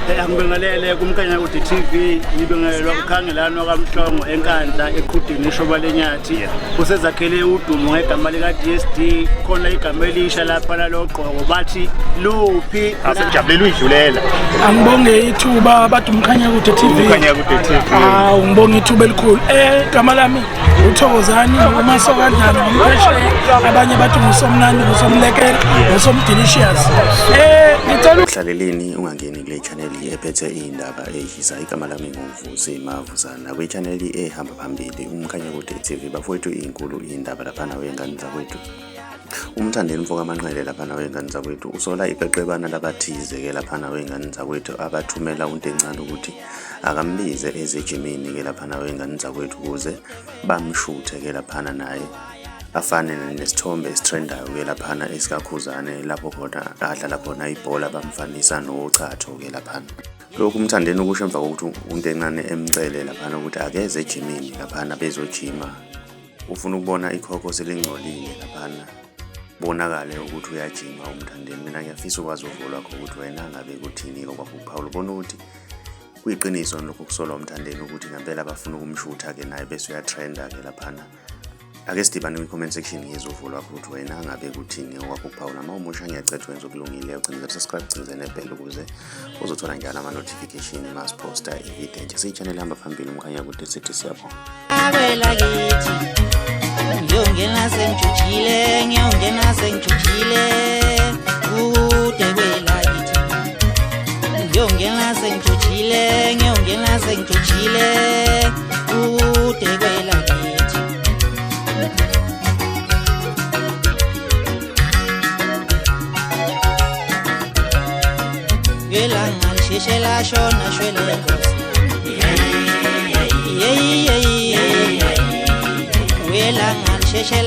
Angibingelele kuMkhanyakude TV, ngibingelelwa uKhangelani wakaMhlongo eNkandla eQhudeni ishoba lenyathi. Usezakhele udumo ngegama lika DSD, khona igama elisha lapha lalogqoko bathi luphi Asekujabulela uyidlulela. Angibonge ithuba bathi uMkhanyakude TV. UMkhanyakude TV. Ah, ngibonga ithuba elikhulu. Igama lami uThokozani uMasokadlala ngumphesheya, abanye bathi ngusomnandi, ngusomlekela, ngusomdelicious. Ngicela Uhlaleleni ungangeni kule channel ephethe iy'ndaba ey'shisa. Igama lami nguVusi Mavusana kwi-channel ehamba phambili uMkhanyakude TV. Bafowethu, iy'nkulu iy'ndaba laphana wey'ngane zakwethu. UMthandeni mfoka Manqele laphana wey'ngane zakwethu usola iqeqebana labathize-ke laphana wey'ngane zakwethu abathumela uNtencane ukuthi akambize ezejimini-ke laphana wey'ngane zakwethu ukuze bamshuthe-ke laphana naye afane nesithombe esitrendayo-ke laphana esikaKhuzane lapho khona adlala khona ibhola bamfanisa nochatho-ke laphana. Lokhu uMthandeni ukusho emva kokuthi uNtencane emcele laphana ukuthi akeze ejimini laphana bezojima, ufuna ukubona ikhokho selingcolile laphana bonakale ukuthi uyajima uMthandeni. Mina ngiyafisa ukwazi uvo lwakho ukuthi wena ngabe kuthini okwakho ukuphawula, ubona ukuthi kuyiqiniso lokhu kusolwa uMthandeni ukuthi ngempela bafuna ukumshutha-ke naye bese uyatrenda-ke laphana. Ake sidibane kwi-comment section ngizwe uvo lwakho ukuthi wena ngabe kuthini okwakho ukuphawula. Uma umusha ngiyacela wenze okulungile, ucinze subscribe, ucinze nebell ukuze uzothola njalo ama-notification uma siphosta ividiyo entsha. Siyi-channel ehamba phambili uMkhanyakude, sithi siyabonga. Kwelakithi ngiyongena sengijujile, ngiyongena sengijujile, kude kwelakithi ngiyongena sengijujile, ngiyongena sengijujile, kude kwelakithi. Ilanga lisheshe lashona shwele nkosi, yeyi yeyi, welanga lisheshe.